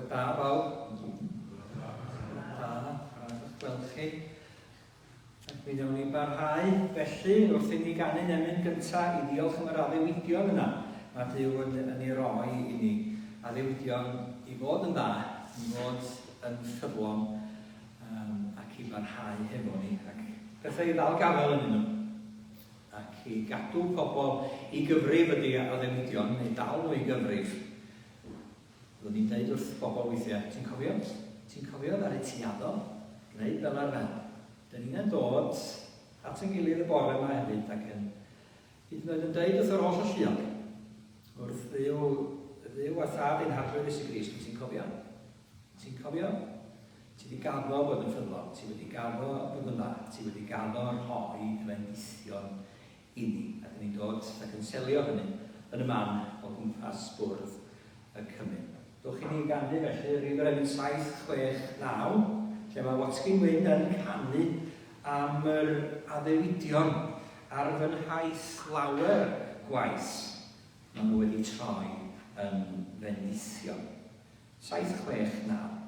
Bore da bawb. Bore da, braf eich gweld chi. Ac mi wnawn ni barhau felly wrth i ni ganu'n emyn gyntaf i ddiolch am yr addewidion yna mae Duw yn, yn ei roi i ni. Addewidion i fod yn dda, i fod yn ffyddlon um, ac i barhau hefo ni. Ac pethau i ddal gafael yn nhw. Ac i gadw pobl i gyfrif ydy addewidion, neu dal nhw i gyfrif. Byddwn i'n deud wrth bobl weithiau, ti'n cofio? Ti'n cofio ddaru ti addo gwneud fel a'r fel? Dyn ni'n dod at ein gilydd y bore yma hefyd ac yn hyd yn oed yn deud wrth yr holl alluog, wrth Dduw, Dduw a Thad ein Harglwydd Iesu Grist, wyt ti'n cofio? Ti'n cofio? Ti wedi gaddo bod yn ffyddlon, ti wedi gaddo bod yn dda, ti wedi gaddo rhoi dy fendithion inni, a dyn ni'n dod ac yn selio hynny yn y man o gwmpas bwrdd y cymun. Dowch i ni ganu felly rhif yr emyn 769, lle mae Watkin Wyn yn canu am yr addewidion ar fy nhaith lawer gwaith maen nhw wedi troi yn fendithion. 769.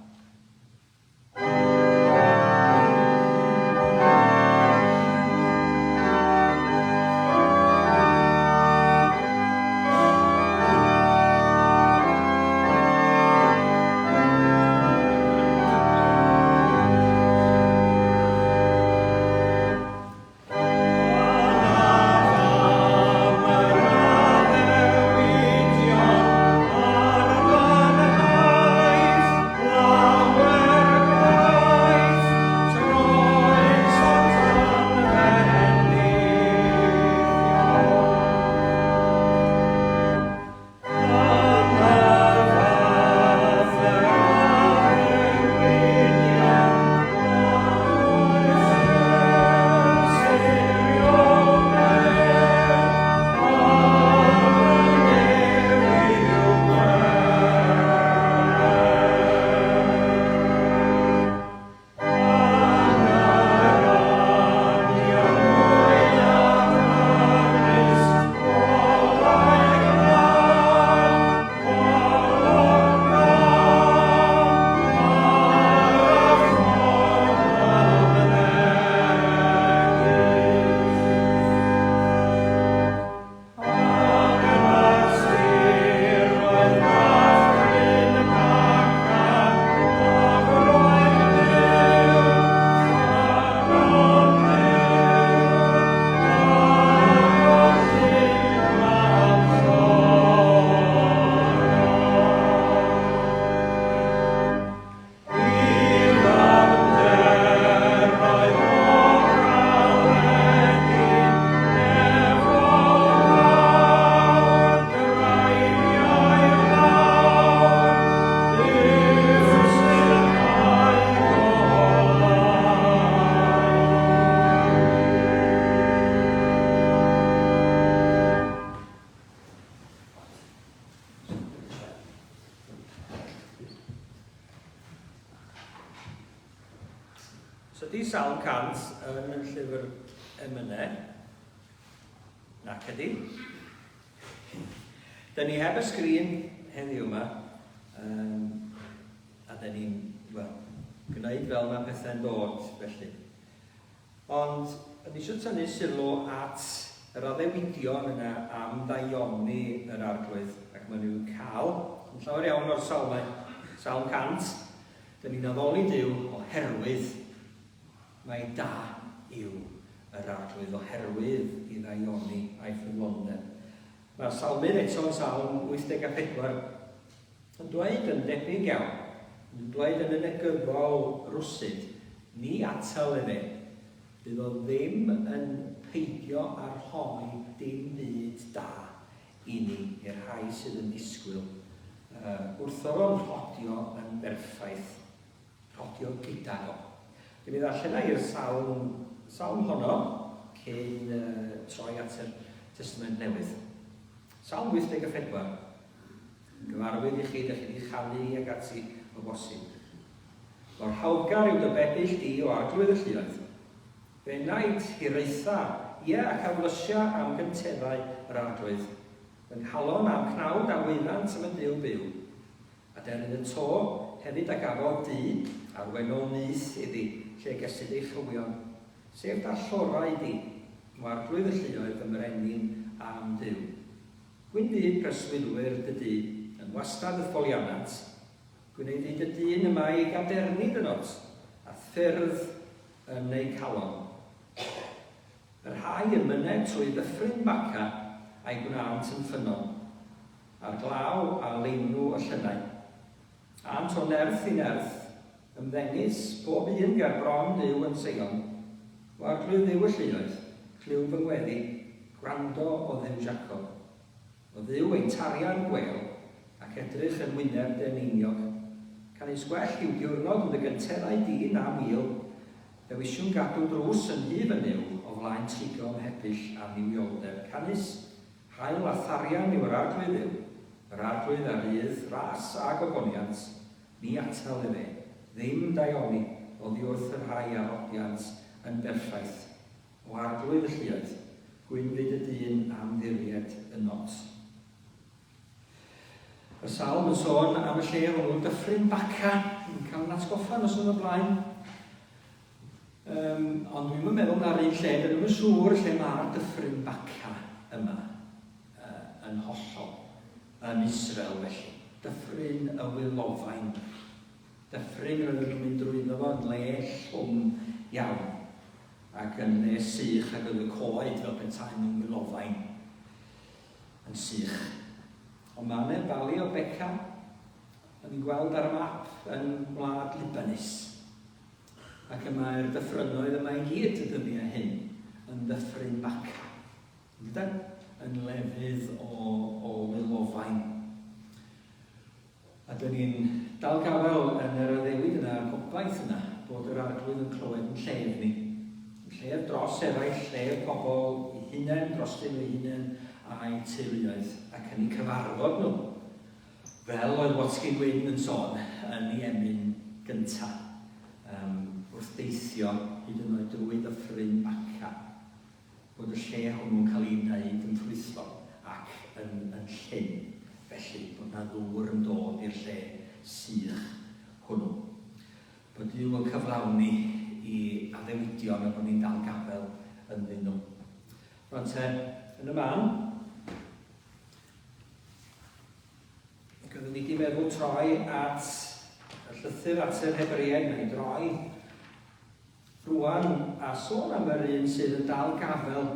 So di Salm 100 yn llyfr emynau? Nac ydi. Dyn ni heb y sgrin heddiw yma, um, a dyn ni'n, wel, gwneud fel mae pethau'n dod, felly. Ond o'n i eisiau tynnu sylw at yr addewidion yna am ddaioni yr Arglwydd, ac maen nhw'n cael yn llawer iawn o'r salmau. Salm 100, dyn ni'n addoli Duw oherwydd mai da yw yr Arglwydd, oherwydd i ddaioni a'i ffyddlondeb. Mae'r salmydd eto yn Salm 84 yn dweud yn debyg iawn, yn dweud yn y negyddol rwsut, ni atal efe, bydd o ddim yn peidio â rhoi dim byd da i ni, i'r rhai sydd yn disgwyl uh, wrtho fo'n rhodio yn berffaith, rhodio gydag o. Dwi'n mi ddarllena i'r salm, salm honno cyn uh, troi at yr Testament Newydd. Salm 84. Yn gyfarwydd i chi, dych chi wedi chanu ag ati o bosib. Mor hawddgar yw dy bebyll di o Arglwydd y lluoedd. F'enaid hiraetha, ie, ac aflysia am gynteddau yr Arglwydd. Fy nghalon a'm cnawd a waeddant am y Duw byw. Aderyn y to hefyd a gafodd du, a'r wennol nyth iddi, lle gesyd ei chywion, sef darllorau di, o arglwydd y lluoedd fy mrenin a'm Duw. Gwyn fyd preswylwyr dy dŷ, yn wastad y'th foliannant, gwyn ei fyd y dyn y mae ei gadernid ynot, a'th ffyrdd yn eu calon. Y rhai yn myned trwy ddyffryn Baca a'i gwnânt yn ffynnon, a'r glaw a leinw y llynnau. Ânt o nerth i nerth, ymddengys pob un ger bron Duw yn Seion. O Arglwydd Dduw y lluoedd, clyw fy ngweddi, gwrando o Dduw Jacob. O Dduw ein tarian gwêl, ac edrych yn wyneb dy eneiniog. Canys gwell yw diwrnod yn dy gynteddau di na mil, Dewisiwn gadw drws yn nhŷ fy Nuw o flaen trigo ymhebyll a nuwioldeb. Canys haul a tharian yw yr Arglwydd Dduw, yr Arglwydd a rydd ras a gogoniant, ni atal efe, ddim daioni oddi wrth y rhai a rodiant yn berffaith. O Arglwydd y lluoedd, gwyn fyd y dyn am ddiried ynot. Y salm yn sôn am y lle hwnnw, Dyffryn Baca, yn cael yn atgoffa noson o'r blaen. Um, ond dwi'n meddwl na'r un lle, dyn nhw'n siŵr lle mae'r Dyffryn Baca yma uh, yn hollol, yn Israel felly. Dyffryn y Wylofain. Dyffryn roedden nhw'n mynd drwyddo fo yn le llwm iawn ac yn le sych ac oedd y coed fel petai nhw'n wylofain. Yn sych. Ond mae yna Valley o Beca, o'n i'n gweld ar y map yn wlad Libanus. Ac y mae'r dyffrynnoedd yma i gyd y dyddiau hyn yn ddyffryn Baca. Yndyden? Yn lefydd o, o wylofain. A dyn ni'n dal gafael yn yr addewid yna a'r gobaith yna bod yr Arglwydd yn clywed yn llef ni. Yn llef dros eraill, llef pobl eu hunain, drostyn nhw eu hunain a'u teuluoedd, ac yn eu cyfarfod nhw, fel oedd Watkin Wyn yn sôn yn ei emyn gyntaf, um, wrth deithio hyd yn oed drwy ddyffryn Baca. bod y lle hwnnw'n cael ei wneud yn ffrwythlon ac yn yn llyn, felly bod 'na ddŵr yn dod i'r lle sych hwnnw. Bod Duw yn cyflawni i addewidion a bod ni'n dal gafael ynddyn nhw. Rwan te, yn y man, ac oeddwn i wedi meddwl troi at y llythyr at yr Hebreaid, na i droi Rwan, a sôn am yr un sydd yn dal gafael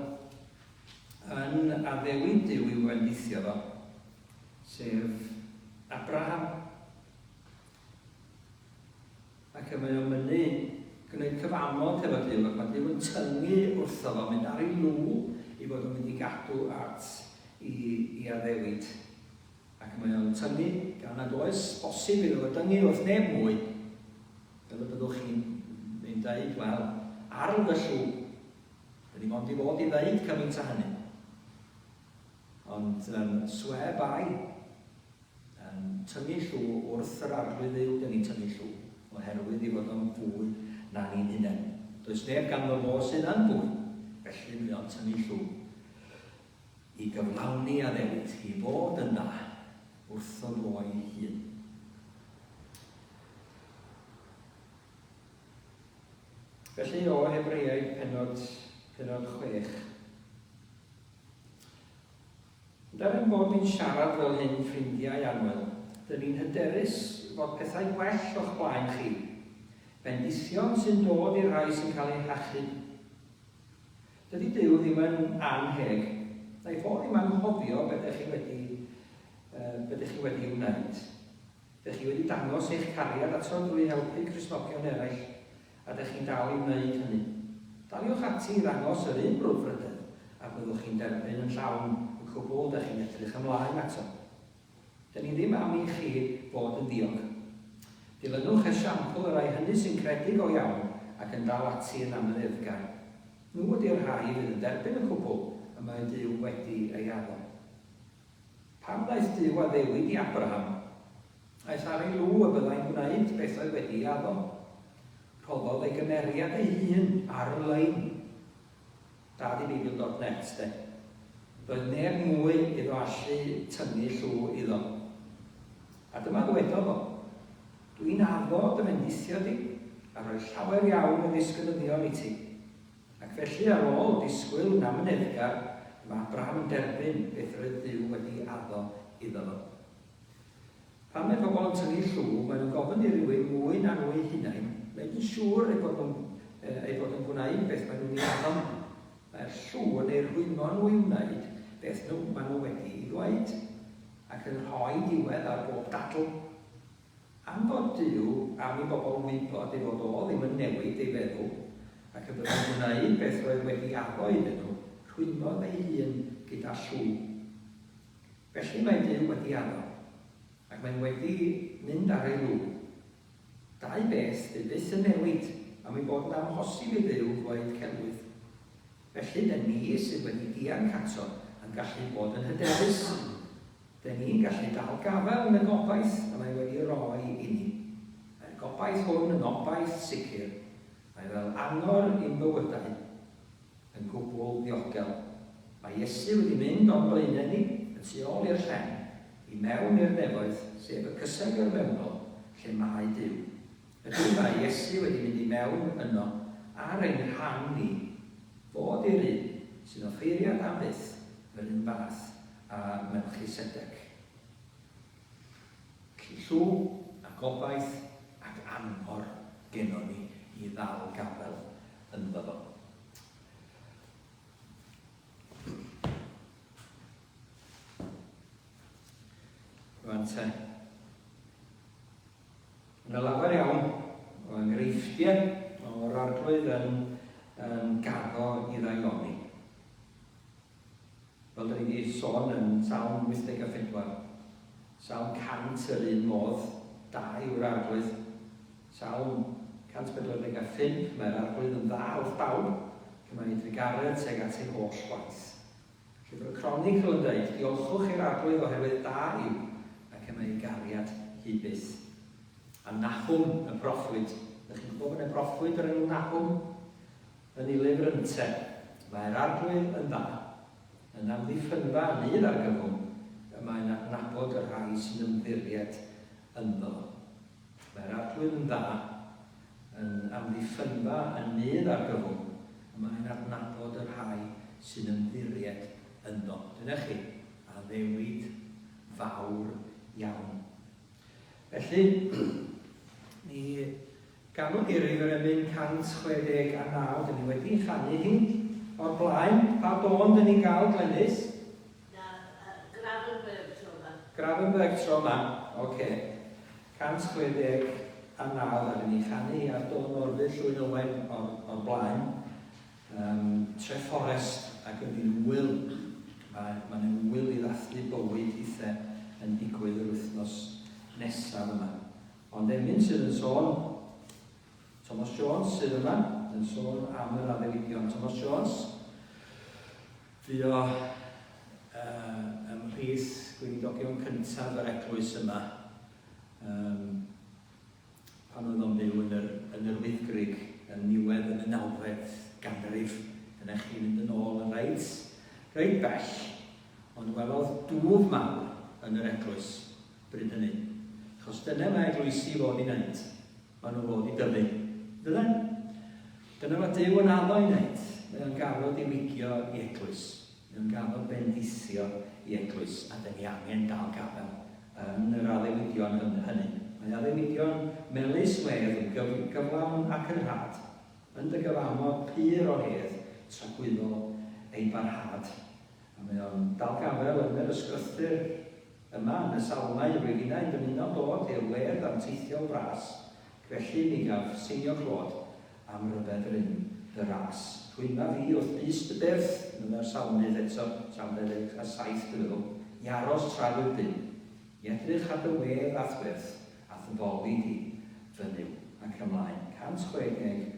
yn addewid Duw i'w fendithio fo, sef Abraham. Ac y mae o'n mynnu gwneud cyfamod hefo Duw, ac mae Duw yn tyngu wrtho fo, mynd ar ei lw i fod yn mynd i gadw at i, i addewid. Ac mae o'n tynnu, gan nad oes bosib iddo fo dyngu wrth neb mwy, fel y byddwch chi'n mynd dweud, wel, ar fy llw, dyn ni mond i fod i ddeud cymaint â hynny. Ond um, swear by, um, tynnu llw wrth yr Arglwydd Dduw, dyn ni'n tynnu llw, oherwydd i fod o'n fwy na ni'n hunain. Does neb ganddo fo sydd yn fwy, felly mae o'n tynnu llw. I gyflawni addewid i fod yn dda wrtho fo'i hun. Felly o Hebreaid pennod, pennod 6. Ond er ein bod ni'n siarad fel hyn, ffrindiau annwyl, dyn ni'n hyderus fod pethau gwell o'ch blaen chi. Bendithion sy'n dod i'r rhai sy'n cael eu hachub. Dydy Duw ddim yn annheg. Wnaeth o ddim anghofio be dych chi wedi, uh, be dych chi wedi wneud. Dych chi wedi dangos eich cariad ato drwy helpu Cristnogion eraill, a dych chi'n dal i wneud hynny. Daliwch ati i ddangos yr un brwdfrydedd, a byddwch chi'n derbyn yn llawn y cwbl dych chi'n edrych ymlaen ato. Dyn ni ddim am i chi fod yn ddiog. Dilynwch esiampl y rhai hynny sy'n credu go iawn ac yn dal ati yn amyneddgar. Nhw ydy'r rhai fydd yn derbyn y cwbl y mae Duw wedi ei addo. Pan ddaeth Duw addewid i Abraham, aeth ar ei lw y byddai'n gwneud beth oedd wedi ei addo. Rhoddodd ei gymeriad ei hun ar y lein. Daddybeibl dot net de. Doedd neb mwy iddo allu tynnu llw iddo. A dyma ddywedodd o, Dw i'n addo dy fendithio di, a rhoi llawer iawn o ddisgynyddion i ti. Ac felly ar ôl disgwyl yn amyneddgar, dyma Abraham yn derbyn beth roedd Duw wedi addo iddo fo. Pan mae pobl yn tynnu llw, maen nhw'n gofyn i rywun mwy na nhw eu hunain wneud yn siŵr eu bod nhw'n eu bod yn gwneud beth maen nhw'n ei addo. Mae'r llw yn eu rhwymo nhw i wneud beth nhw maen nhw wedi'i ddweud, ac yn rhoi diwedd ar bob dadl. Am fod Duw am i bobl wybod ei fod o ddim yn newid ei feddwl, ac y byddai'n gwneud beth roedd wedi addo iddyn nhw, rhwymodd ei hun gyda llw. Felly mae Duw wedi addo, ac mae'n wedi mynd ar ei lw. Dau beth fydd byth yn newid, am ei bod yn amhosib i Dduw ddweud celwydd. Felly, dŷn ni sydd wedi dianc ato yn gallu bod yn hyderus. Dŷn ni'n gallu dal gafael yn y gobaith y mae wedi roi inni. Mae'r gobaith hwn yn obaith sicr. Mae fel angor i'n bywydau. Yn gwbl ddiogel. Mae Iesu wedi mynd o'n blaenau ni, y tu ôl i'r llen, i mewn i'r nefoedd, sef y cysegr mewnol, lle mae Duw. Ydw, mae Iesu wedi mynd i mewn yno ar ein rhan ni, fod i'r un sy'n offeiriad am byth yr un fath â Melchisedec. Felly llw a gobaith ac angor gennon ni i ddal gafael ynddo fo. Rwan te. Yna lawer iawn o enghreifftiau o'r arglwydd yn, yn gaddo i ddaioni. Fel dyn ni wedi sôn yn Salm 84, Salm 100 yr un modd, da yw'r arglwydd. Salm 145, mae'r arglwydd yn dda wrth bawb, ac mae ei drugaredd tuag at ei holl waith. Llyfr y Cronicl yn dweud, diolchwch i'r arglwydd oherwydd da yw, ac y mae ei gariad hyd byth. A Nahum y proffwyd, ydych chi'n gwybod bod yna broffwyd o'r enw Nahum? Yn ei lyfr ynte, Mae'r Arglwydd yn dda, yn amddiffynfa yn nydd argyfwng, y mae'n adnabod y rhai sy'n ymddiried ynddo. Mae'r Arglwydd yn dda, yn amddiffynfa yn nydd argyfwng, y mae'n adnabod y rhai sy'n ymddiried ynddo. Dyna chi, addewid fawr iawn. Felly, mi ganwn ni rif yr emyn 169, dyn ni wedi chanu hi o'r blaen. Pa dôn dyn ni'n gael, Glenys? Na, Gravenberg tro yma. Gravenberg tro yma, oce. Okay. 169, a dyn ni'n chanu hi ar dôn Morfudd Llwyn Owen o'r, or blaen. Yym, Trefforest ac yn hi'n ŵyl. Mae, mae'n yn ŵyl i ddathlu bywyd hithe yn digwydd yr wythnos nesaf yma. Ond emyn sydd yn sôn, Thomas Jones sydd yma, yn sôn am yr addewidion. Thomas Jones, fuo uh, ymhlith gweinidogion cyntaf yr eglwys yma. Um, pan oedd o'n byw yn yr, yn yr Wyddgrug yn niwedd y ddeunawfed ganrif. Dyna chi fynd yn ôl yn reit, reit bell, ond welodd dwf mawr yn yr eglwys bryd hynny. Achos dyna mae eglwysi fod i wneud. Maen nhw fod i dyfu. Dyna? Dyna mae Duw yn addo i wneud. Mae o'n gaddo diwygio i eglwys. Mae o'n gaddo bendithio i eglwys, a dyn ni angen dal gafael yn yr addewidion hynny. Mae addewidion melys wedd yn gyflawn ac yn rhad, yn dy gyfamod pur o hedd tragwyddol ei barhad. A mae o'n dal gafael yn yr ysgrythur yma yn y Salmau, Rwyf innau'n dymuno dod i'r wedd anteithiol fras, ac felly mi gaf seinio clod am ryfedd rym dy ras. Rhwyma fi wrth bys dy byrth, meddai'r Salmydd eto, Salm 27 dwi'n meddwl, i aros tra wyf byw, i edrych ar dy wedd a'th wyrth, a'th foli di, fy Nuw. Ac ymlaen. 169.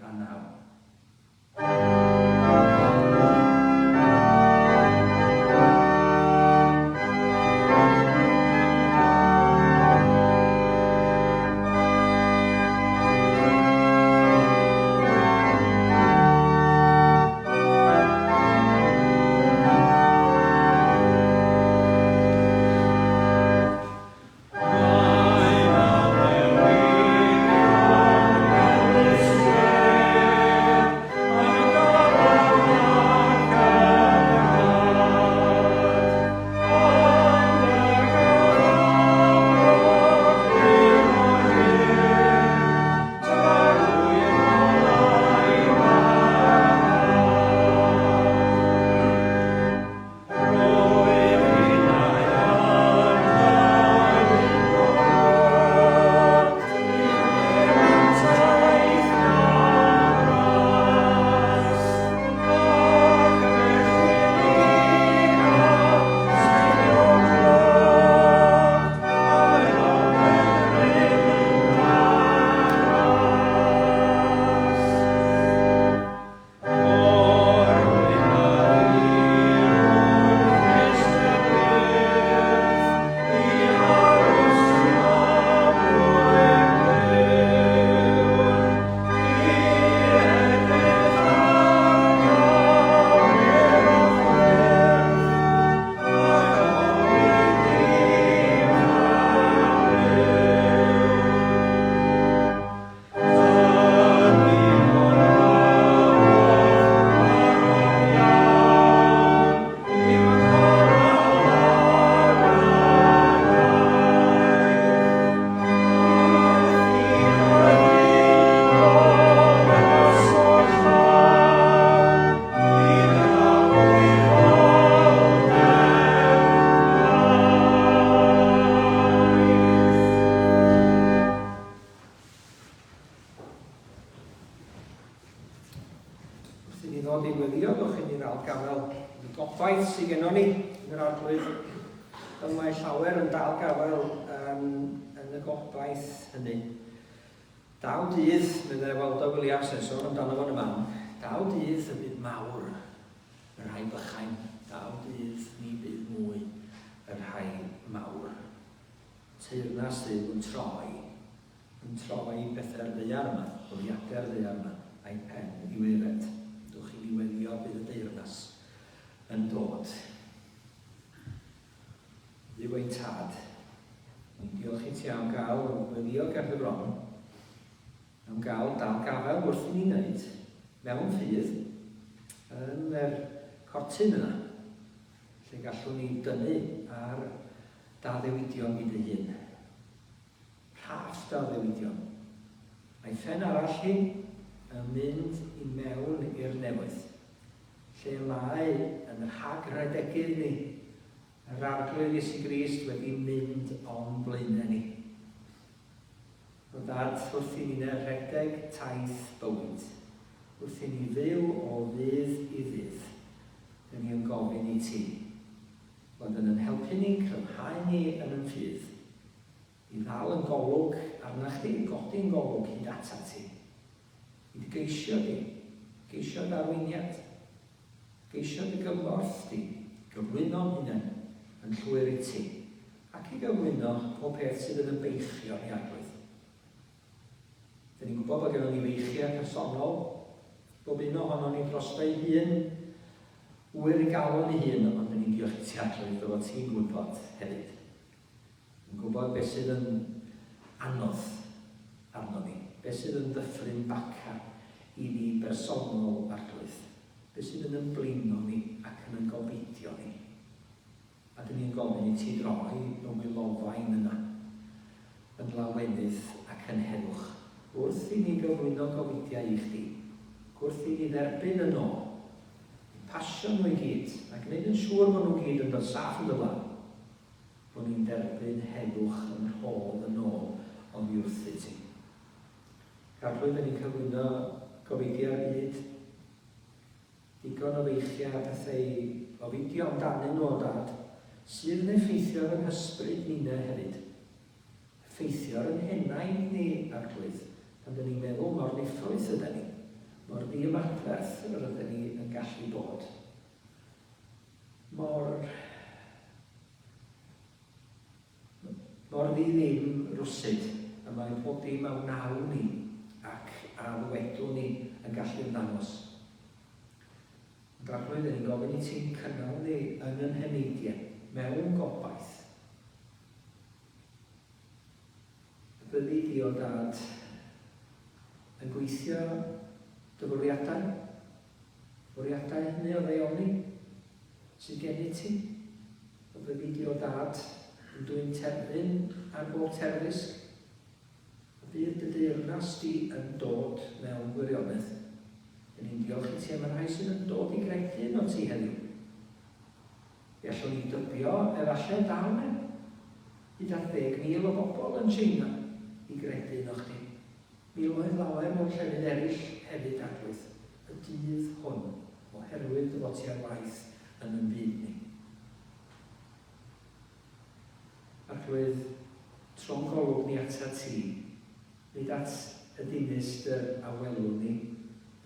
gafael yn y gobaith sydd gennon ni yn yr Arglwydd, fel mae llawer yn dal gafael um, yn y gobaith hynny. Daw dydd, meddai Waldo Williams yn sôn amdano fo'n y man, daw dydd y bydd mawr y rhai bychain, daw dydd ni bydd mwy y rhai mawr. Teyrnas Dduw yn troi, yn troi pethau'r ddaear yma, bwriadau'r ddaear yma, a'i phen i waered. Dwch i ni weddio bydd y deyrnas yn dod. Dduw ein Tad, ni'n diolch i ti am gael weddio ger dy fron, am gael dal gafael wrth i ni wneud, mewn ffydd, yn yr cortyn yna, lle gallwn ni dynnu ar d'addewidion di dy hun. Rhaff d'addewidion. Mae phen arall hi yn mynd i mewn i'r nefoedd, lle mae yn rhagredegydd ni, yr Arglwydd Iesu Grist wedi mynd o'n blaenau ni. O Dad, wrth i ni'n rhedeg taith bywyd, wrth i ni fyw o ddydd i ddydd, dyn ni yn gofyn i ti, fod yn yn helpu ni, cryfhau ni yn yn ffydd, i ddal yn golwg arna chdi, i godi'n golwg hyd atat ti, i dy geisio di, geisio dy arweiniad, geisio dy gymorth di, gyflwyno'n hunain yn llwyr i ti, ac i gyflwyno pob peth sydd yn yn beichio ni, Arglwydd. Dyn ni'n gwybod bod gennym ni feichiau personol, bob un ohonon ni drosto ei hun, ŵyr ei galon ei hun, ond dyn ni'n diolch i ti, Arglwydd, dy fod ti'n gwybod hefyd. Yn gwybod beth sydd yn anodd arnon ni, beth sydd yn ddyffryn baca i ni bersonol, Arglwydd, beth sydd yn ymblino ni ac yn yn gofidio ni. A dyn ni'n gofyn i ti droi y wylofain yna yn lawenydd ac yn heddwch, wrth i ni gyflwyno gofidiau i chdi, ac wrth i ni dderbyn yn ôl, eu pasio nhw i gyd, a gwneud yn siŵr bod nhw gyd yn dod saff yn dy flaen, bod ni'n derbyn heddwch yn rhodd yn ôl oddi wrthyt ti. Arglwydd, dyn ni'n cyflwyno gofidiau'r byd, Digon o feichiau a phethau i ofidio amdanyn nhw, o Dad, sydd yn effeithio ar yn hysbryd ninne hefyd. Effeithio ar yn henaid ni, Arglwydd, pan dyn ni'n meddwl mor ddiffrwyth yden ni, mor ddiymadferth yr ydyn ni yn gallu bod, mor Mor ddi-ddim rywsut y mae pob dim a wnawn ni ac a ddywedwn ni yn gallu ymddangos. Ond Arglwydd, 'dyn ni'n gofyn i ti'n cynnal ni yn yn heneidiau, mewn gobaith. Y byddi di, o Dad, yn gweithio dy fwriadau, fwriadau hynny o ddaioni sydd gennyt ti. Y byddi di, o Dad, yn dwyn terfyn ar bob terfysg, y bydd dy deyrnas di yn dod mewn gwirionedd. Dyn ni'n diolch i ti am y rhai sydd yn dod i gredu yno ti heddiw. Fe allwn ni dybio efallai daw 'ne hyd at 10,000 o bobl yn Tsieina i gredu yno chdi. Miloedd lawer mewn llefydd eraill hefyd, Arglwydd, y dydd hwn, oherwydd dy fod ti ar waith yn yn byd ni. Arglwydd, tro'n golwg ni atat ti, nid at y dinistr a welwn ni,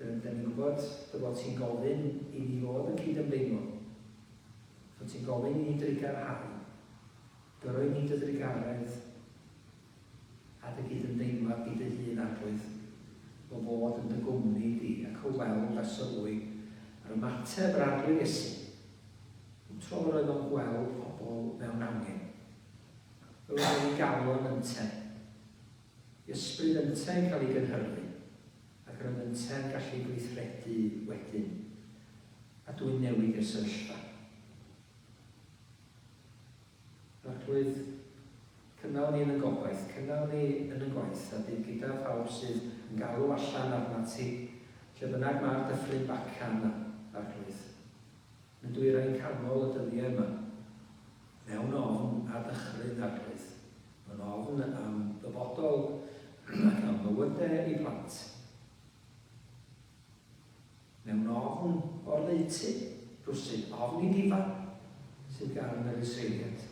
dyn ni'n gwybod dy fod ti'n gofyn i ni fod yn cydymdeimlo, fod ti'n gofyn i ni drugarhau, gyrru ni dy drugaredd a dy gydymdeimlad di dy hun, Arglwydd, o fod yn dy gwmni di ac o weld a sylwi ar ymateb yr Arglwydd Iesu, bob tro yr oedd o'n gweld pobl mewn angen. Fel oedd ei galon ynte, ei ysbryd ynte yn cael ei gynhyrfu, ac yr oedd ynte'n gallu gweithredu wedyn, a dwyn newid i'r sefyllfa. Arglwydd, cynnal ni yn y gobaith, cynnal ni yn y gwaith, a bydd gyda phawb sydd yn galw allan arnat ti, lle bynnag mae'r dyffryn Baca yna, Arglwydd. Yn y dwyrain canol y dyddiau yma, mewn ofn a dychryn, Arglwydd, mewn ofn am ddyfodol ac am fywydau ei plant, mewn ofn o'r ddeutu. Rwsut, ofn i difa sydd gan yr Israeliaid.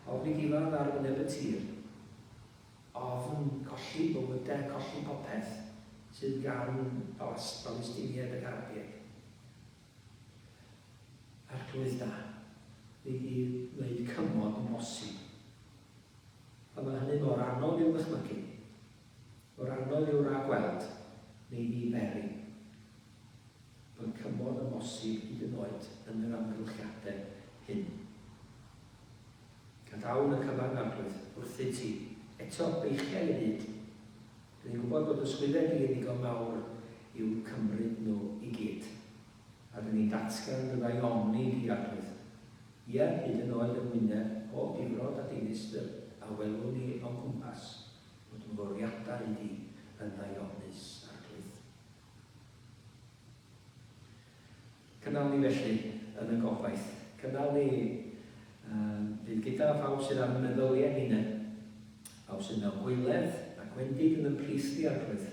Ofn i difa ar wyneb y tir. Ofn colli bywydau, colli popeth sydd gan Balestiniaid ac Arabiaid. Arglwydd da, nei di wneud cymod yn bosib. A mae hynny mor anodd i'w ddychmygu, mor anodd i'w ragweld, nei di beri bod cymod yn bosib hyd yn oed yn yr amgylchiadau hyn. Gadawn y cyfan, Arglwydd, wrthyt ti. Eto, beichiau y byd. Dyn ni'n gwybod bod dy swyddau di yn ddigon mawr i'w cymryd nhw i gyd. A dyn ni'n datgan dy ddaioni di, Arglwydd. Ie, hyd yn oed yng ngwyneb pob difrod a dinistr a welwn ni o'n cwmpas, bod dy fwriadau di yn ddaionus, Arglwydd. Cynnal ni felly yn y gobaith. Cynnal ni um, fydd gyda phawb sydd â'n meddyliau ninnau, pawb sydd mewn gwaeledd a gwendid yn yn plith ni, Arglwydd.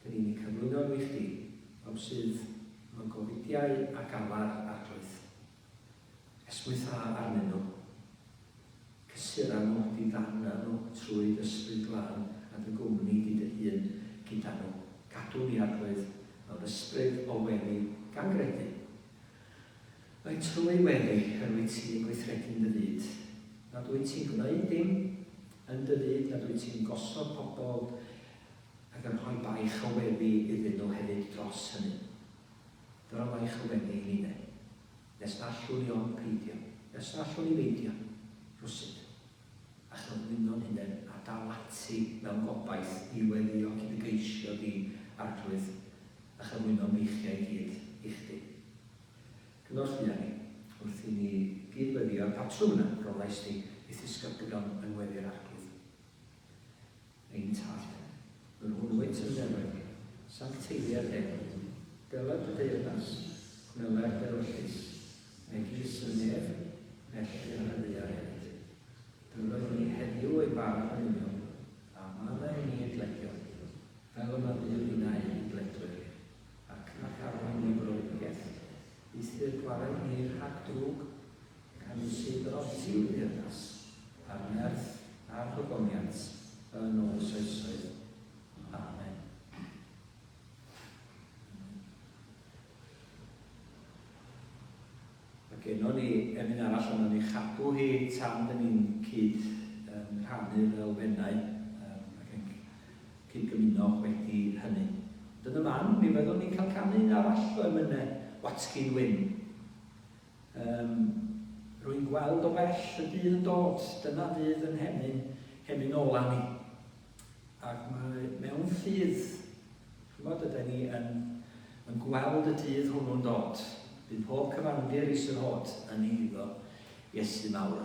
Dyn ni'n eu cyflwyno nhw i chdi, pawb sydd mewn gofidiau a galar, Arglwydd. Esmwytha arnyn nhw. Cysura nhw, diddanna nhw trwy d'Ysbryd Glân a dy gwmni di dy hun gyda nhw. Cadw ni, Arglwydd, mewn ysbryd o weddi, gan gredu mai trwy weddi yr wyt ti yn gweithredu'n dy fyd, nad wyt ti'n gwneud dim yn dy fyd, nad wyt ti'n gosod pobl ac yn rhoi baich o weddi iddyn nhw hefyd dros hynny. Dyro baich o weddi i ninne. Nes na allwn ni ond peidio. Nes na allwn ni beidio, rywsut, a chyflwyno'n hunain a dal ati mewn gobaith i weddïo ac i dy geisio di, Arglwydd, a chyflwyno'n meichiau i gyd i chdi. Cynorthwya ni wrth i ni gyd-weddïo â'r patrwm yna roddais di i'th ddisgyblion yng ngweddi'r Arglwydd. Ein Tad, yr hwn wyt yn nefoedd, sancteiddier dy enw, deled dy deyrnas, gwneler dy ewyllys, megis yn nef, felly ar y ddaear hefyd. Dyro i ni heddiw ein bara dymuniol, a maddau i ni ein dyledion, fel y maddeuwn ninnau i'n dyledwyr, ac nac arwain ni i brofedigaeth, eithr gwared ni rhag drwg, Canys eiddo ti yw'r deyrnas, a'r nerth, a'r gogoniant, yn oes oesoedd. Amen. Mae gennon ni emyn arall ond nawn ni chadw hi tan dyn ni'n cyd um, rhannu'r elfennau um, ac yn cyd-gymuno wedi hynny. Ond yn y man, mi fyddwn ni'n cael canu un arall o emynau Watkin Wyn. Yym, rwy'n gweld o bell y dydd yn dod, dyna fydd yn hemyn, hemyn ola ni. Ac mae mewn ffydd, chymod, ydy ni yn, yn gweld y dydd hwnnw'n dod. Bydd pob cyfandir i Sir Hod yn eiddo Iesu mawr.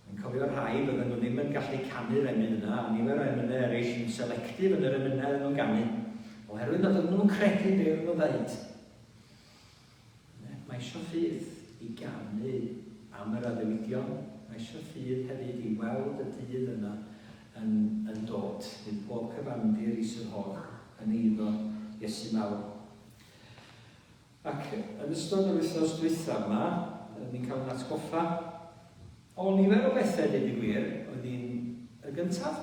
Yn cofio rhai, bydden nhw ddim yn gallu canu'r emyn yna, a nifer o emynau eraill yn selectif yn yr emynau oedden nhw'n ganu, oherwydd nad oedden nhw'n credu be oedden nhw'n ddeud. Mae eisiau ffydd i ganu am yr addewidion. Mae eisiau ffydd hefyd i weld y dydd yna yn, yn dod. Bydd pob cyfandir i Sir Hog yn eiddo Iesu mawr. Ac yn ystod yr wythnos dwythaf yma, ni'n cael yn atgoffa o nifer o bethau, dweud y gwir. Oedd hi'n y gyntaf,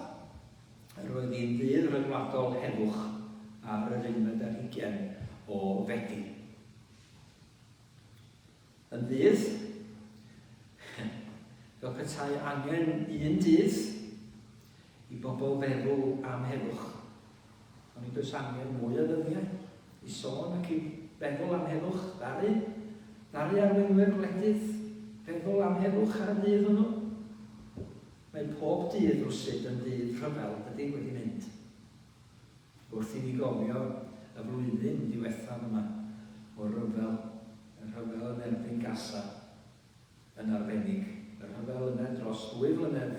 yr oedd hi'n ddydd rhyngwladol heddwch ar yr unfed ar hugain o Fedi. Yn ddydd, fel petai angen un dydd i bobl feddwl am heddwch. Ond nid oes angen mwy o ddyddiau i sôn ac i feddwl am heddwch. Ddaru, ddaru arweinwyr gwledydd feddwl am heddwch ar y dydd hwnnw? Mae pob dydd rwsut yn ddydd rhyfel, dydy, wedi mynd. Wrth i ni gofio y flwyddyn ddiwethaf yma o ryfel, y rhyfel yn erbyn Gaza yn arbennig, y rhyfel yna dros ddwy flynedd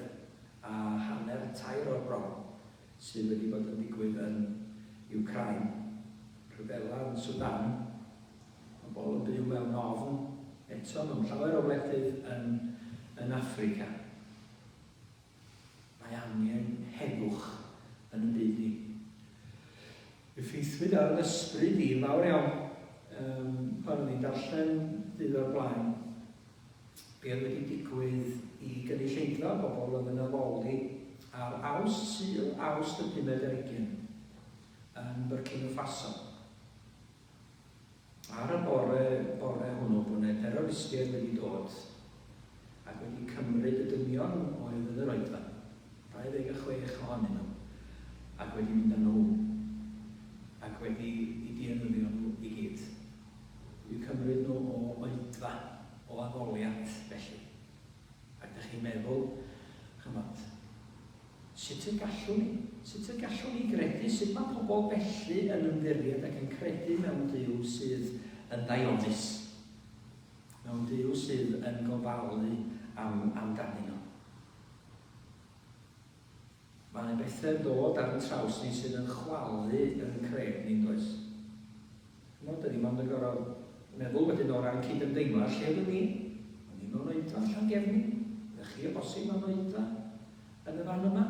a hanner, tair o'r bron, sydd wedi bod yn digwydd yn Iwcrain, rhyfela yn Sudan, pobl yn byw mewn ofn eto mewn llawer o wledydd yn, yn Affrica. Mae angen heddwch yn y byd ni. Effeithiwyd ar yn ysbryd i yn fawr iawn. Um, Pan o'n i'n darllen dydd o'r blaen, be oedd wedi digwydd i gynulleidfa o bobl oedd yn addoli ar Awst, Sul Awst y pumed ar hugain, yn Burkina Faso. Ar y bore, bore hwnnw, bod yna terroristiaid wedi dod ac wedi cymryd y dynion oedd yn yr oedfa, 26 ohonyn nhw, ac wedi mynd â nhw, ac wedi i dienyddio nhw i gyd. Wedi cymryd nhw o oedfa, o addoliad, felly. Ac dych chi'n meddwl, chymod, sut y gallwn ni, sut y gallwn ni gredu, sut mae pobl felly yn ymddiried ac yn credu mewn Duw sydd yn ddaionus, mewn Duw sydd yn gofalu am, amdanyn nhw. Mae yna bethau'n dod ar ein traws ni sydd yn chwalu yn cred ni, does? Chimod, dyn ni mond yn gorfod meddwl wedyn o ran cydymdeimlad, lle oeddwn ni? O'n i mewn oedfa yn Llangefni? Ydych chi o bosib mewn oedfa yn y fan yma?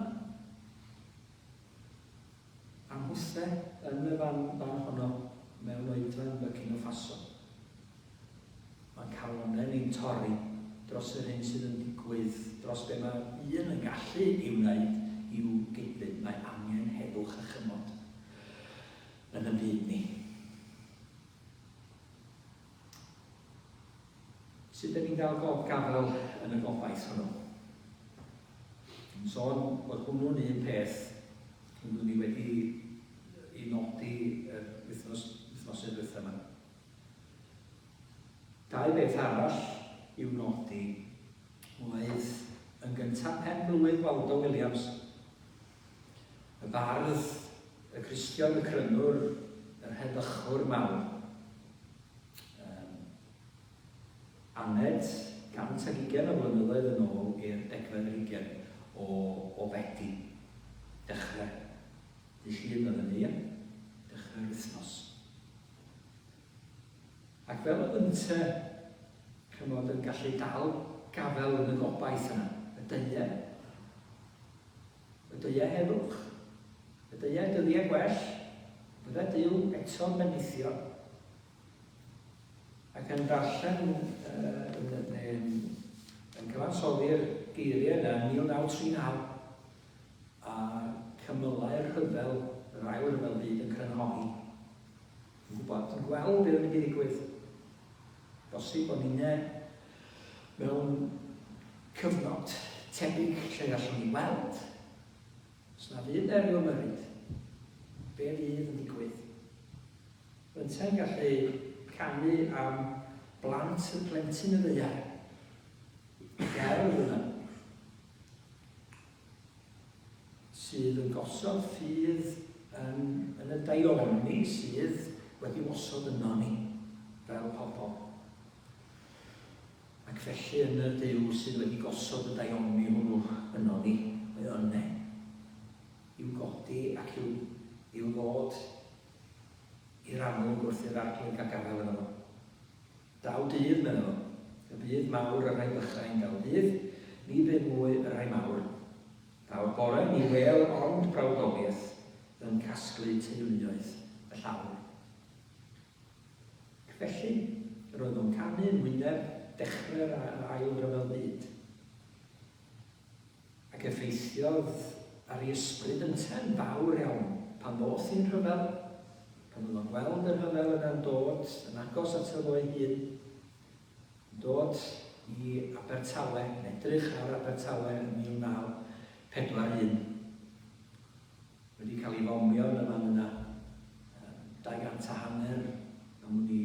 A nhwthe yn y fan, fan honno mewn oedfa yn Burkina Faso. Mae'n calonnau ni'n torri dros yr hyn sydd yn digwydd, dros be mae un yn gallu ei wneud i'w gydfyd. Mae angen heddwch a chymod yn y byd ni. Sut ydyn ni'n dal gafael yn y gobaith hwnnw? Yn sôn bod hwnnw'n un peth rydw ni wedi ei nodi yr wythnos, wythnosau diwethaf yma. Dau beth arall i'w nodi oedd yn gyntaf pen-blwydd Waldo Williams, y bardd, y Cristion, y Crynwr, yr heddychwr mawr. Um, aned 120 o flynyddoedd yn ôl i'r degfed ar hugain o, o Fedi, dechrau dydd Llun oedd hynny, ie? Dechrau'r wythnos. Ac fel oedd ynte, chymod, yn gallu dal gafael yn y gobaith yna, y deuau, y deuau heddwch, y deuau dyddiau gwell, bydde Duw eto'n bendithio. Ac yn darllen, uh, neu yn, yn cyfansoddi'r geiriau yna yn 1939, a cymylau'r rhyfel, yr ail ryfel byd yn crynhoi. Yn gwybod, yn gweld beth yn mynd i ddigwydd. Bosib bod ninne mewn cyfnod tebyg lle gallwn ni weld, os na fydd 'na ryw ymyrryd, be fydd yn digwydd. Yntau'n gallu canu am blant y plentyn y ddaear. Gerdd yna. Sydd yn gosod ffydd yn, yn y daioni sydd wedi osod yno ni, fel pobl. Ac felly yn y Duw sydd wedi gosod y daioni hwnnw yno ni, mae o yne, i'w godi ac i'w, i'w ddod i'r amlwg wrth i'r Arglwydd gael gafael yno fo. Daw dydd, medda fo, y bydd mawr y rhai bychain, daw dydd, ni bydd mwy y rhai mawr. Daw'r bore, ni wêl ond brawdoliaeth yn casglu teuluoedd y llawr. Ac felly, yr oedd o'n canu yn wyneb dechrau'r Ail Ryfel Byd. Ac effeithiodd ar ei ysbryd yntau'n fawr iawn pan ddoth hi'n rhyfel, pan oedd o'n gweld y rhyfel yna'n dod yn agos ato fo ei hun, yn dod i Abertawe, yn edrych ar Abertawe yn 1941, wedi cael ei fomio yn y fan yna, 200 a hanner, am wn i,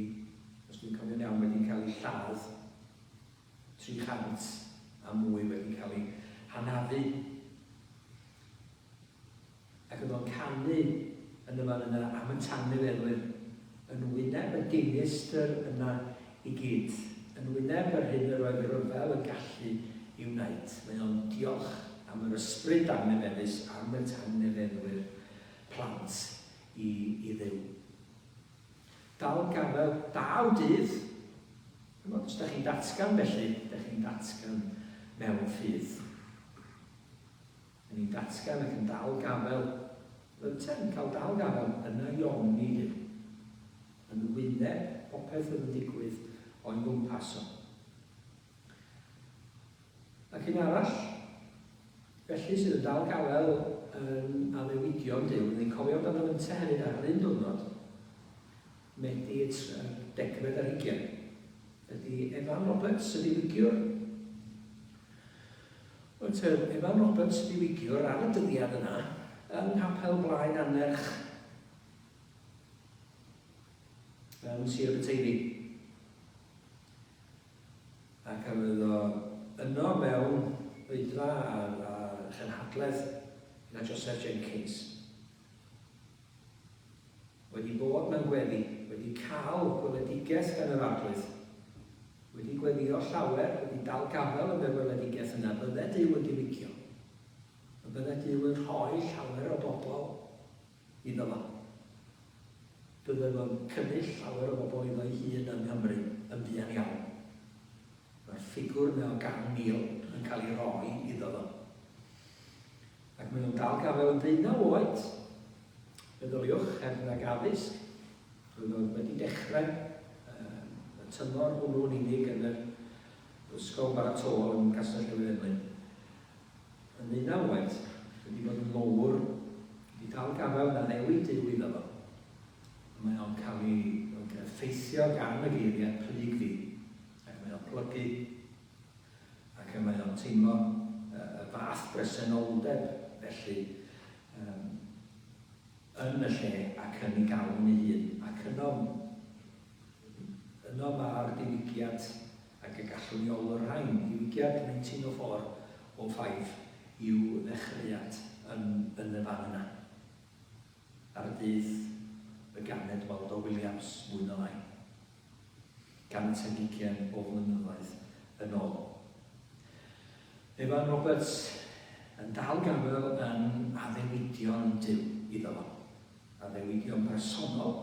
os dwi'n cofio'n iawn, wedi cael ei lladd. 300 a mwy wedi cael eu hanafu. Ac oedd o'n canu yn y fan yna am y tangnefeddwyr, yn wyneb y dinistr yna i gyd, yn wyneb yr hyn yr oedd rhyfel yn gallu i'w wneud. Mae o'n diolch am yr ysbryd dangnefeddus, am y tangnefeddwyr plant i, i Dduw. Dal gafael daw dydd. Chimod, os da chi'n datgan felly, da chi'n datgan mewn ffydd. Yn ni'n datgan ac yn dal gafael, yntau'n cael dal gafael yn y ioni Duw. Yn wyneb popeth oedd yn digwydd o'i gwmpas o. Ac un arall, felly, sydd yn dal gafael yn addewidion Duw, ni'n cofio amdano fynte hefyd ar yr un diwrnod, Medi y degfed ar hugain, ydy Evan Roberts, y diwygiwr. Wel te, Evan Roberts, y diwygiwr, ar y dyddiad yna, yng Nghapel Blaen Anerch, yn Sir Aberteifi. Ac a fydd o yno mewn oedfa a, a chynhadledd gyda Joseph Jenkins. Wedi bod mewn gweddi, wedi cael gweledigaeth gan yr Arglwydd, wedi gweddio llawer, wedi dal gafael yn y weledigaeth yna, bydde Duw yn diwygio, y bydde Duw yn rhoi llawer o bobl iddo fo. Bydde fo'n cynnull llawer o bobl iddo'i hun yng Nghymru yn fuan iawn. Mae'r ffigwr 'na o 100,000 yn cael ei roi iddo fo. Ac maen nhw'n dal gafael yn ddeunaw oed. Meddyliwch, heb nag addysg, roedd o wedi dechrau y tymor hwnnw yn unig yn yr ysgol baratôl yn Castell Newydd Emlyn. Yn ddeunaw oed, wedi bod yn lowr, wedi dal gafael yn addewid Duw iddo fo. Mae o'n cael ei effeithio gan y geiriau plyg fi, ac mae o'n plygu, ac mae o'n teimlo y fath bresenoldeb felly um, yn y lle ac yn ei galon ei hun. Ac yno, yno mae'r diwygiad ac y gallwn ni olrhain diwygiad 1904 05 i'w ddechreuad yn, yn y fan yna. Ar y dydd y ganed Waldo Williams, mwy na lai, 120 o flynyddoedd yn ôl. Evan Roberts yn dal gafael yn addewidion Duw iddo fo. Addewidion personol,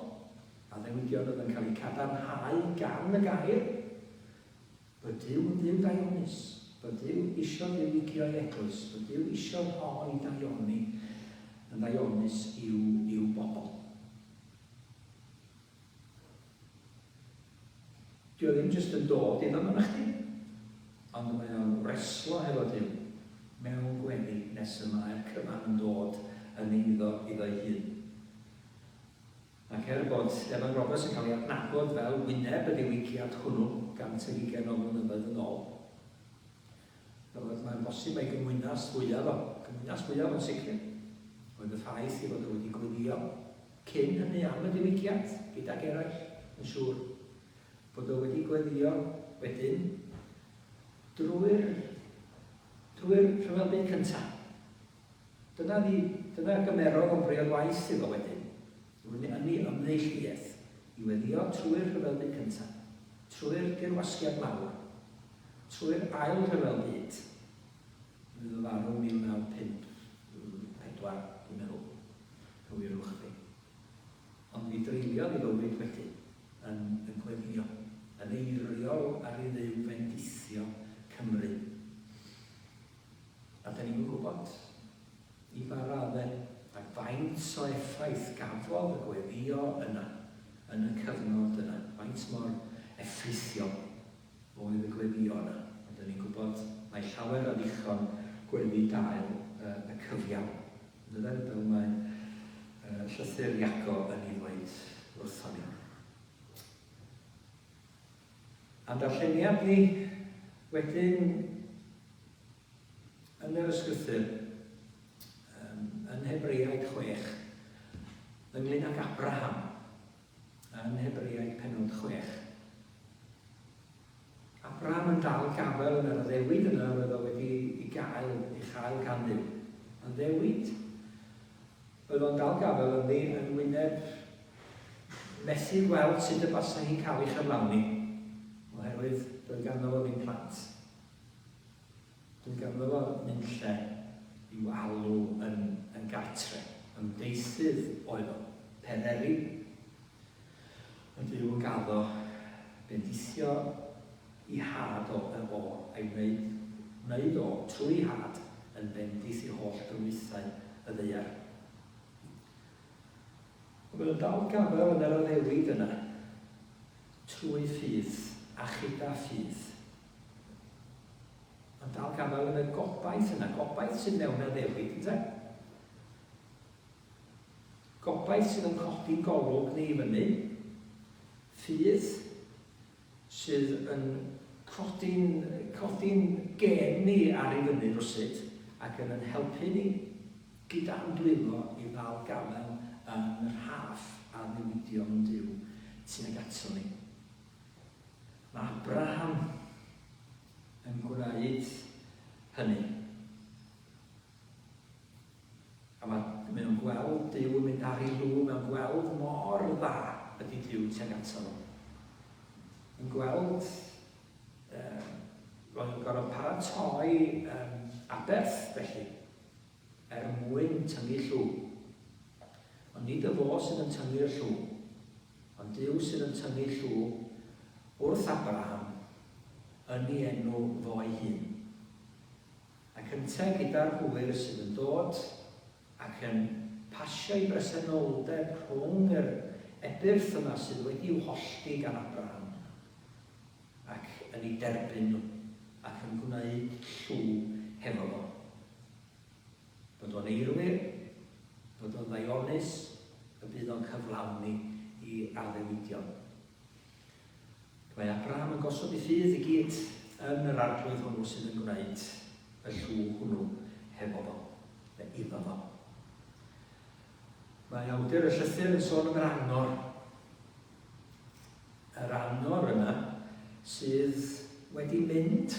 addewidion oedd yn cael eu cadarnhau gan y gair, Bod Duw yn Dduw daionus, bod Duw isio diwygio'i eglwys, bod Duw isio rhoi daioni yn ddaionus i'w, i'w bobl. Dio ddim jyst yn dod iddo fo nachdi, ond mae o'n wreslo hefo Duw mewn gweddi nes y mae'r cyfan yn dod yn eiddo iddo'i hun. Ac er bod Evan Roberts yn cael ei adnabod fel wyneb y diwygiad hwnnw 120 o flynyddoedd yn ôl, roedd mae'n bosib mai gymwynas fwyaf o, gymwynas fwyaf yn sicr, oedd y ffaith ei fod o wedi gwylio cyn hynny am y diwygiad, gydag eraill, yn siŵr, bod o wedi gweddio wedyn drwy'r drwy'r Rhyfel Byd Cyntaf. Dyna ni, dyna gymerodd o'n briod waith iddo wedyn, yn ei ymneilltuaeth, i weddïo trwy'r Rhyfel Byd Cyntaf, trwy'r Dirwasgiad Mawr, trwy'r Ail Rhyfel Byd, yn iddo farw 1954, dwi'n meddwl, cywirwch fi. Ond mi dreuliodd ei fywyd wedyn yn, yn gweddïo, yn eiriol ar i Dduw fendithio Cymru. A 'dan ni'm yn gwybod i ba raddau ac faint o effaith gafodd y gweddïo yna yn y cyfnod yna, faint mor effeithiol oedd y gweddïo yna. Ond 'dan ni'n gwybod mai llawer a ddichon gweddi dail y cyfiawn. Yn dyden? Fel mae llythyr Iago yn ei ddweud wrthon ni. A'n darlleniad ni wedyn yn yr ysgrythur, um, yn Hebreaid 6, ynglyn ag Abraham, yn Hebreaid penod 6. Abraham yn dal gafael yn yr addewid yna roedd o wedi ei gael, ei chael gan Dduw. Addewid Oedd o'n dal gafael ynddi yn wyneb methu gweld sut y basai hi'n cael ei chyflawni, oherwydd doedd ganddo fo ddim plant. Doedd ganddo fo nunlle i'w alw yn, yn gartre. Ymdeithydd oedd o, Pererin. Ond Duw yn gaddo bendithio i had o, o, a'i wneud, wneud o, trwy ei had, yn bendith i holl gyfreithiau y ddaear. Ond mae o'n dal gafael yn yr addewid yna. Trwy ffydd a chyda ffydd. Ond dal gafael yn y gobaith yna, gobaith sydd mewn addewid, ynte? Gobaith sydd yn codi'n golwg ni i fyny, ffydd sydd yn codi'n codi'n gên ni ar i fyny rywsut ac yn yn helpu ni gyda'n dwylo i ddal gafael yn rhaff addewidion Duw tuag ato ni. Mae Abraham yn gwneud hynny. A mae, mae o'n gweld Duw yn mynd ar ei lw, mae o'n gweld mor dda ydy Duw tuag ato fo. Yn gweld, um, roedd o'n gorfod paratoi um, aberth felly, er mwyn tyngu llw. Ond nid y fo sydd yn tyngu'r llw, ond Duw sydd yn tyngu llw wrth Abraham yn ei enw fo ei hun. Ac yntau gyda'r hwyr sydd yn dod ac yn pasio ei bresenoldeb rhwng yr ebyrth yma sydd wedi i'w hollti gan Abraham, ac yn eu derbyn nhw, ac yn gwneud llw hefo fo. Bod o'n eirwir, bod o'n ddaionus, y bydd o'n cyflawni i addewidion. Mae Abraham yn gosod ei ffydd i gyd yn yr Arglwydd hwnnw sydd yn gwneud y llw hwnnw hefo fo, neu iddo fo. Mae awdur y llythyr yn sôn am yr angor. Yr angor yna sydd wedi mynd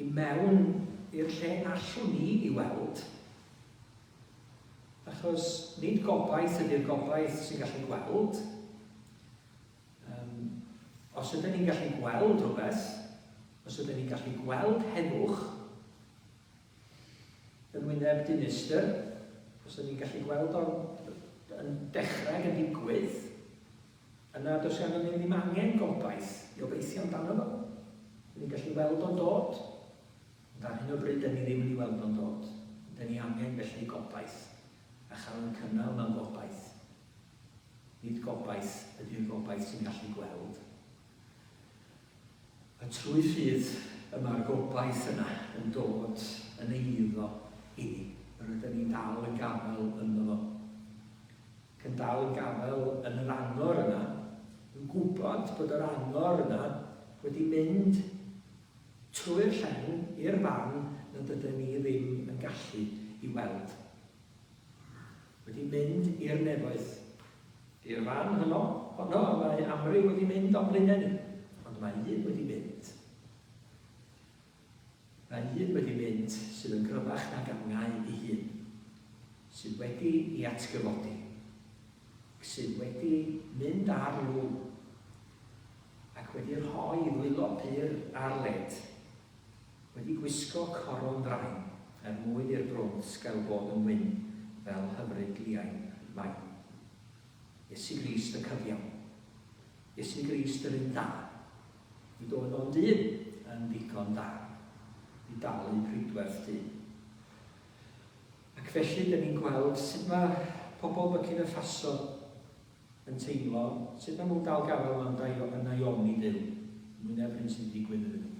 i mewn i'r lle allwn ni i weld, achos nid gobaith ydy'r gobaith sy'n gallu gweld. Um, os ydyn ni'n gallu gweld rhywbeth, os ydyn ni'n gallu gweld heddwch yn wyneb dinistr, os ydyn ni'n gallu gweld o'n yn dechrau ac yn digwydd, yna does ganddo ni ddim angen gobaith i obeithio amdano fo. Dyn ni'n gallu weld o'n dod, ond ar hyn o bryd dyn ni ddim yn ei weld o'n dod. Dyn ni angen felly gobaith, a chael ein cynnal mewn gobaith. Nid gobaith ydy'r gobaith sy'n gallu gweld. A trwy ffydd y mae'r gobaith yna yn dod yn eiddo inni. Yr ydyn ni'n dal yn gafael ynddo fo. Ac yn dal yn gafael yn yr angor yna, yn gwybod bod yr angor yna wedi mynd trwy'r llen i'r fan nad ydyn ni ddim yn gallu i weld. Wedi mynd i'r nefoedd. I'r fan honno, honno y mae amryw wedi mynd o'n blaenau ni, ond mae un wedi mynd. Mae un wedi mynd sydd yn gryfach nag angau ei hun, sydd wedi ei atgyfodi, sydd wedi mynd ar lw, ac wedi rhoi ddwylo pur ar led. Wedi gwisgo coron ddrain er mwyn i'r brwnt gael bod yn wyn fel hyfryd liain main. Iesu Grist y cyfiawn. Iesu Grist yr un da. Nid oedd ond un yn ddigon da i dalu pridwerth dyn. Ac felly dyn ni'n gweld sut mae pobl Burkina Faso yn teimlo, sut maen nhw'n dal gafael mewn daio, yn Naomi Duw, yn wyneb hyn sydd wedi digwydd iddyn nhw.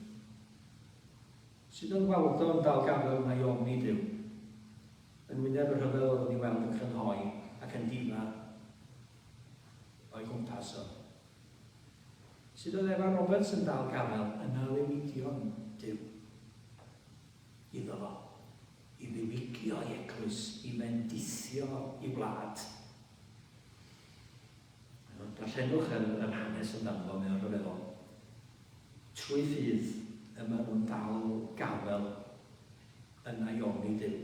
Sut oedd Waldo yn dal gafael yn Naomi Duw, yn wyneb y rhyfel oedd o'n ei weld yn crynhoi ac yn difa o'i gwmpas o. Sut oedd Evan Roberts yn dal gafael yn addewidion Duw iddo fo, i ddiwygio ei eglwys, i fendithio ei wlad. Darllenwch yr, yr hanes amdano fo, mae o'n rhyfeddol. Trwy ffydd y maen nhw'n dal gafel yn Naomi Duw.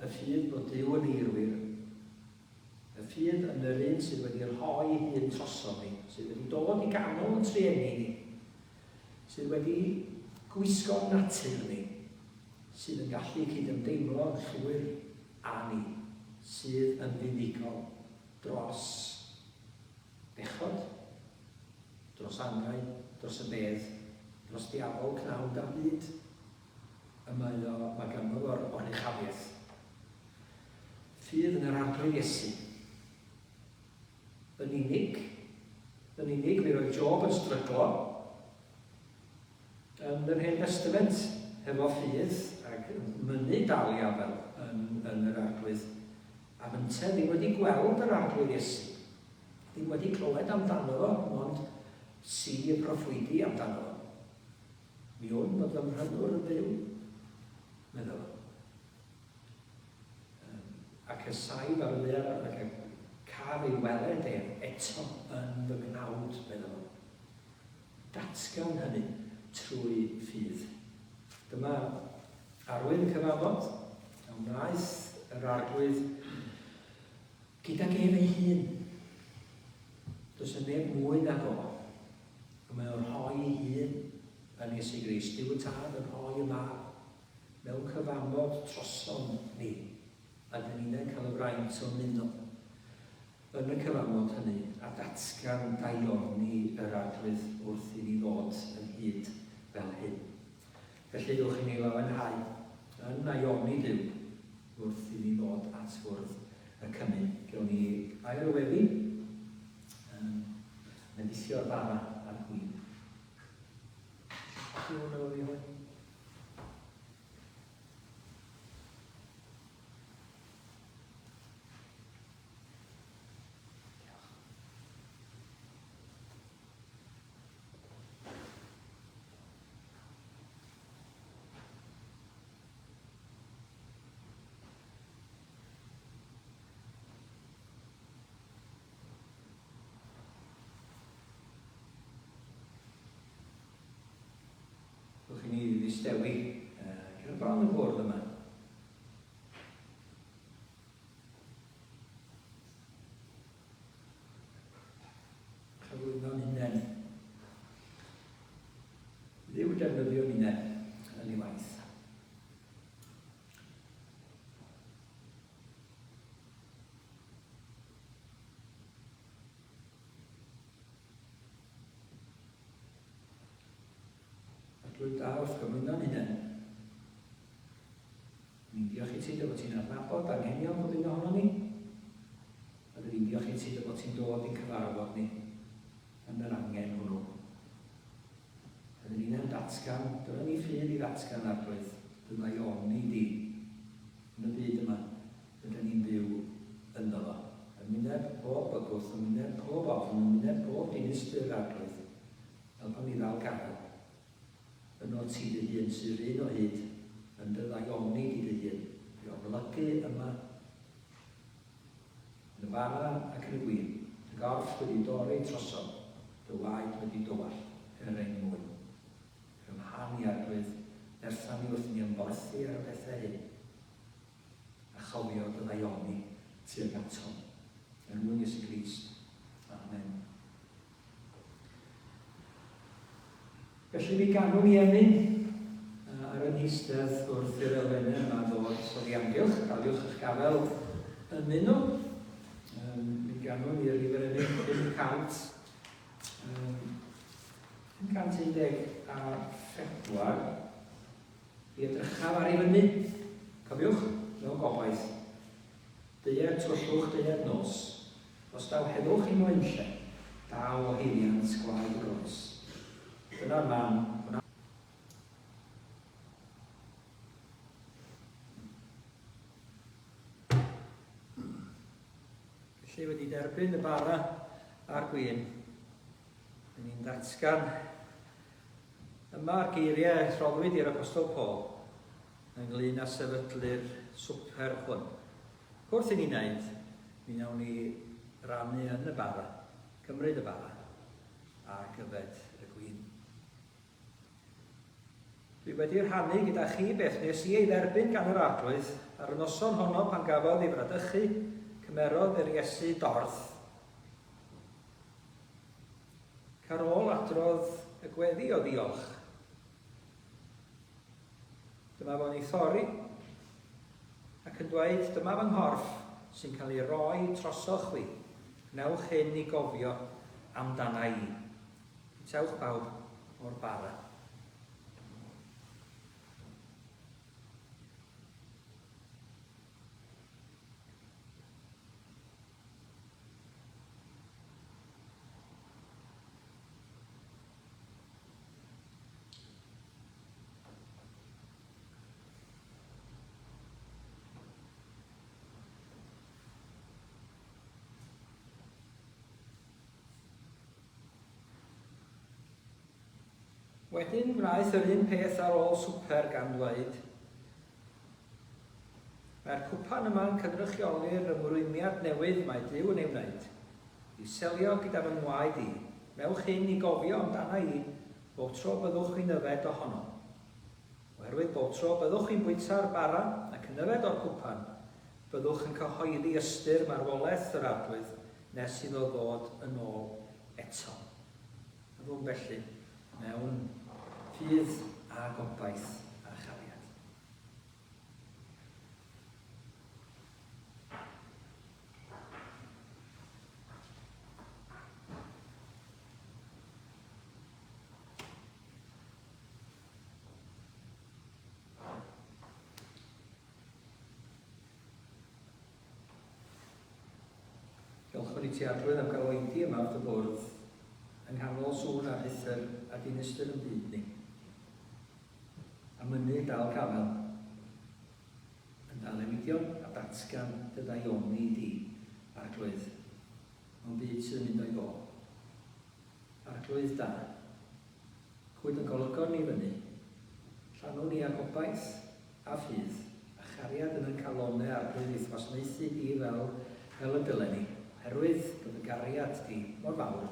Y ffydd bod Duw yn eirwir, y ffydd yn yr un sydd wedi rhoi ei hun trosom ni, sydd wedi dod i ganol yn trueni ni, sydd wedi gwisgo natur ni, sydd yn gallu cydymdeimlo yn llwyr â ni, sydd yn fuddugol dros bechod, dros angau, dros y bedd, dros ddiafol cnawd a'r byd. Y mae o, mae ganddo fo'r oruchafiaeth. Ffydd yn yr Arglwydd Iesu. Yn unig, yn unig, mi roedd Job yn stryglo yn yr Hen Destament hefo ffydd ac yn mynnu dal i afael yn, yn yr Arglwydd. A fynte ddim wedi gweld yr Arglwydd Iesu, ddim wedi clywed amdano fo, mond si y proffwydi amdano fo. Mi wn fod fy mhrynwr yn fyw, medda fo. Ac y saif ar y ddaear ac y caf ei weled ef eto yn fy ngnawd, medda fo. Datgan hynny trwy ffydd. Dyma arwydd y cyfamod a wnaeth yr Arglwydd gydag ef ei hun. Does yna neb mwy nag o. A mae o'n rhoi ei hun yn Iesu Grist. Duw y Tad yn rhoi y Mab mewn cyfamod trosom ni, a dyn ninnau'n cael y fraint o ymuno yn y cyfamod hynny a datgan daioni yr Arglwydd wrth i ni ddod ynghyd fel hyn. Felly, dewch i ni lawenhau yn naioni Duw wrth i ni ddod at fwrdd y cymun. Gewn ni air o weddi, um, bendithio'r bara a'r gwin. Duw yn ôl i hwn. Dewch i ni ddistewi ger bron y bwrdd yma. Cyflwyno'n hunain. Dduw defnyddio'n hunain yn ei waith. Arglwydd da wrth gyflwyno'n hunain. Ni'n diolch i ti dy fod ti'n adnabod anghenion bob un ohonon ni. A dyn ni'n diolch i ti dy fod ti'n dod i'n cyfarfod ni yn yr angen hwnnw. A dyn ni'n datgan, dyna ni ffydd i ddatgan Arglwydd, dy ddaioni di yn y byd yma rydyn ni'n byw ynddo fo. Yn wyneb pob bygwth, yn wyneb pob ofn, yn wyneb pob dinistr, Arglwydd, helpa ni ddal gafael ynot ti dy hun sydd 'run o hyd yn dy ddaioni di dy hun, i amlygu yma yn y bara ac yn y gwin, dy gorff wedi dorri trosom, dy waed wedi dywallt er ein mwyn. Cryfha ni, Arglwydd, nertha ni wrth i ni ymborthi ar y pethau hyn. a chofio dy ddaioni tuag atom. Er mwyn Iesu Grist. Amen. Felly mi ganwn ni emyn ar yn heistedd wrth i'r elfennau yma ddod oddi amgylch. Daliwch eich gafel ynddyn nhw. Um, mi ganwn ni'r rhif yr emyn 500. Um, 514. Mi edrychaf ar ei fyny. Cofiwch, mewn gobaith. Deued tywyllwch, deued nos. Os daw heddwch i moenlle, daw o haeddiant gwaed y groes. Dyna'r man hwnna. Felly wedi derbyn y bara a'r gwin, Ry'n ni'n datgan yma'r geiriau rhoddwyd i'r Apostol Paul ynglyn â sefydlu'r swper hwn. Wrth i ni wneud, mi wnawn ni rannu yn y bara, cymryd y bara, ac yfed y gwin. Dwi wedi rhannu gyda chi beth nes i ei dderbyn gan yr Arglwydd ar y noson honno pan gafodd ei fradychu, cymerodd yr Iesu dorth, Ac ar ôl adrodd y gweddi o ddiolch, dyma fo'n ei thorri ac yn dweud, dyma fy nghorff sy'n cael ei roi trosoch chwi, gwnewch hyn i gofio amdana i. Bwytewch bawb o'r bara. Wedyn gwnaeth yr un peth ar ôl swper gan ddweud, Mae'r cwpan yma'n cynrychioli'r ymrwymiad newydd mae Duw yn ei wneud, i selio gyda fy ngwaed i. Wnewch hyn i gofio amdana i bob tro byddwch chi'n yfed ohono. Oherwydd bob tro byddwch chi'n bwyta'r bara ac yn yfed o'r cwpan, byddwch yn cyhoeddi ystyr marwolaeth yr Arglwydd nes iddo ddod yn ôl eto. Byddwn felly mewn ffydd a gobaith a chariad. Diolchwn i ti Arglwydd am gael oedi yma wrth y bwrdd yng nghanol sŵn a rhuthr a dinistr yn byd ni. A mynnu dal gafael yn dy addewidion a datgan dy ddaioni di, Arglwydd, mewn byd sydd yn mynd o'i gôl. Arglwydd da, cwyd yn golygon ni fyny, llanw ni â gobaith a ffydd a chariad yn yn calonne Arglwydd i'th wasanaethu di fel fel y dylen ni, oherwydd bod dy gariad di mor fawr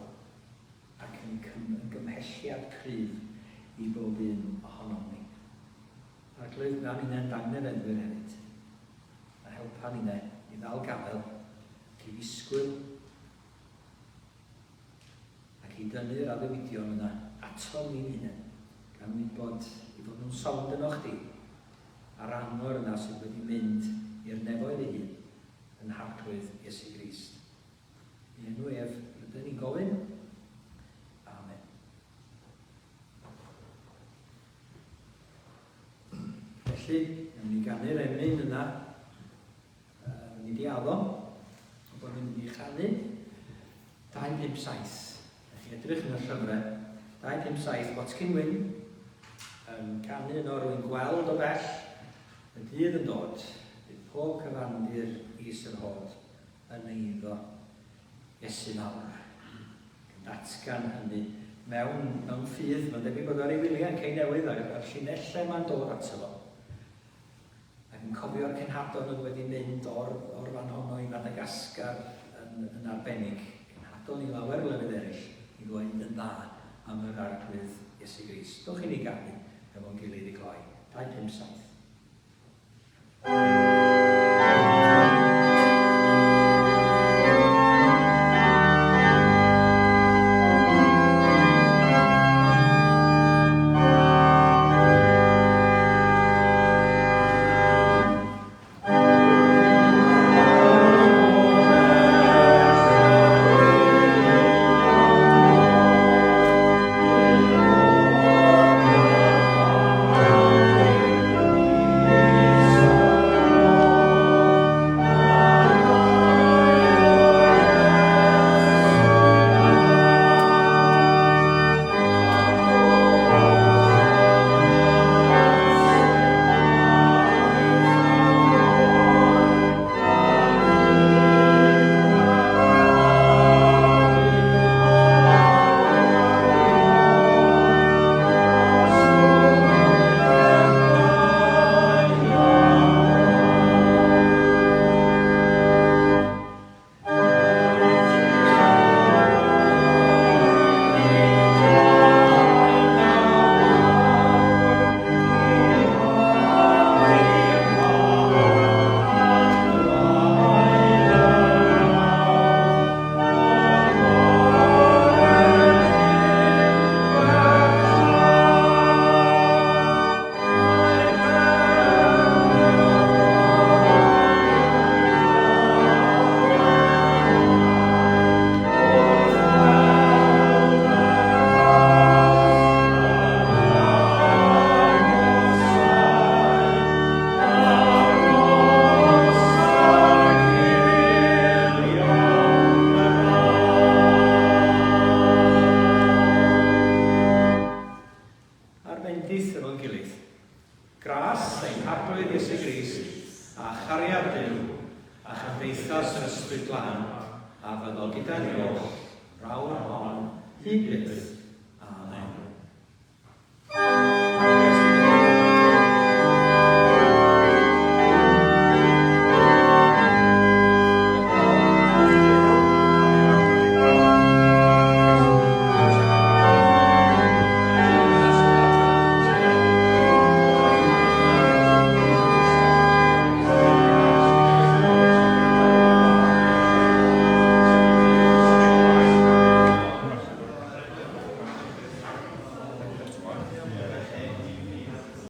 ac yn yn gymhelliad cryf i bob un ohonom ni. Arglwydd, gwna ninne'n dangnefeddwyr hefyd, a helpa ninne i ddal gafael ac i ddisgwyl ac i dynnu'r addewidion yna atom ni'n hunain, gan wybod eu bod nhw'n sownd yno chdi, a'r angor yna sydd wedi mynd i'r nefoedd ei hun yn Nharglwydd Iesu Grist. Yn enw ef, rydyn ni'n gofyn. Amen. Felly, newn ni ganu'r emyn yna. Ni wedi addo bod ni'n mynd i chanu 257. Felly chi edrych yn y llyfrau, 257 Watkin Wyn yn canu yno rwy'n gweld o bell y dydd yn dod, bydd pob cyfandir is yr hod yn eiddo Iesu mawr. Ac yn datgan hynny mewn, mewn ffydd, mae'n debyg bod ar ei wyliau yn Cei Newydd a'r, a'r llinellau yma'n dod ato fo. Ac yn cofio'r cenhadon oedd wedi mynd o'r, o'r fan honno i Fadagascar yn, yn arbennig, cenhadon i lawer o lefydd eraill, i ddweud yn dda am yr Arglwydd Iesu Grist. Dowch i ni ganu efo'n gilydd i gloi. 257. A'r bendith efo'n gilydd. Gras ein Harglwydd Iesu Grist, a chariad Duw, a chymdeithas yr Ysbryd Glân, a fyddo gyda ni oll, rawr hon, hyd byth.